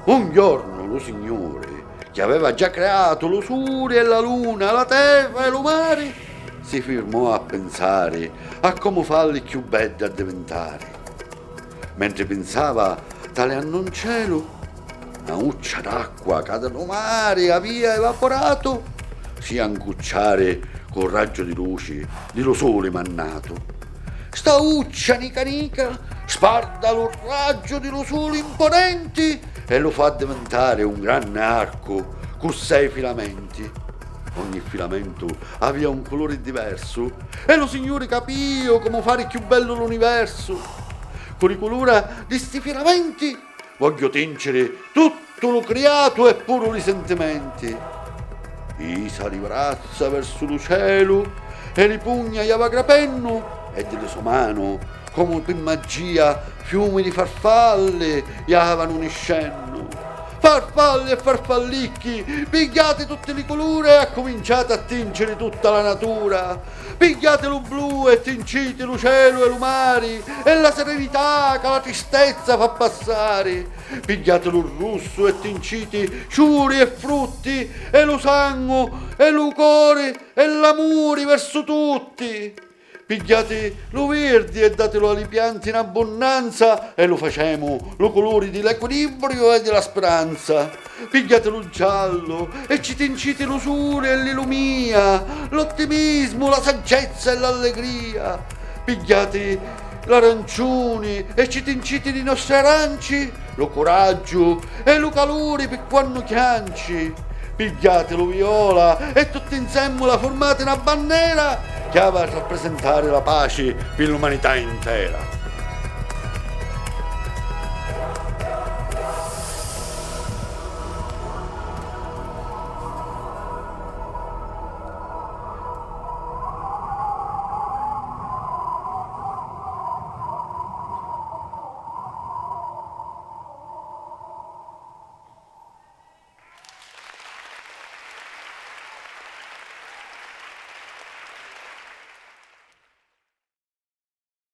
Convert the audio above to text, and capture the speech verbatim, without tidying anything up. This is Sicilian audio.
Un jornu lu Signuri, chi aveva già creatu lu suli e la luna, la terra e lu mari, si firmò a pinsari a comu falli cchiù beddi addivintari. Mentri pinsava taliannu 'n celu, na uccia d'acqua ca da lu mari avia evapuratu, si ia 'ncucciari cu raggiu di luci di lu suli mannatu. Sta uccia nica nica sparda lu raggiu di lu suli imponenti e lu fa addivintari un granni arcu cu sei filamenti. Ogni filamentu avia un culuri diversu e lu Signuri capìu comu fari cchiù bellu l'universu. Cu li culura di sti filamenti vogghiu tinciri tuttu lu criatu e puru li sentimenti. Isa li vrazza versu lu celu e li pugna iava grapennu e di li so manu, comu pi magia, fiumi di farfalli iavanu niscennu. Farfalli e farfallicchi, pigghiati tutti li culura e accuminciati a tinciri tutta la natura. Pigghiati lu blu e tinciti lu celu e lu mari e la serenità ca la tristezza fa passari. Pigghiati lu russu e tinciti ciuri e frutti e lu sangu e lu cori e l'amuri versu tutti. Pigghiati lu virdi e datilu a li pianti in abbunnanza e lu facemu lu culuri di l'equilibriu e di la spiranza. Pigghiati lu giallu e ci tinciti lu suli e li lumia, l'ottimismu, la saggezza e l'allegria. Pigghiati l'aranciuni e ci tinciti li nostri aranci, lu curaggiu e lu caluri pi quannu chianci. Pigghiati lu viola e tutti 'nsemmula furmati na bannera chi havi a rappresentari la paci pi l'umanità intera.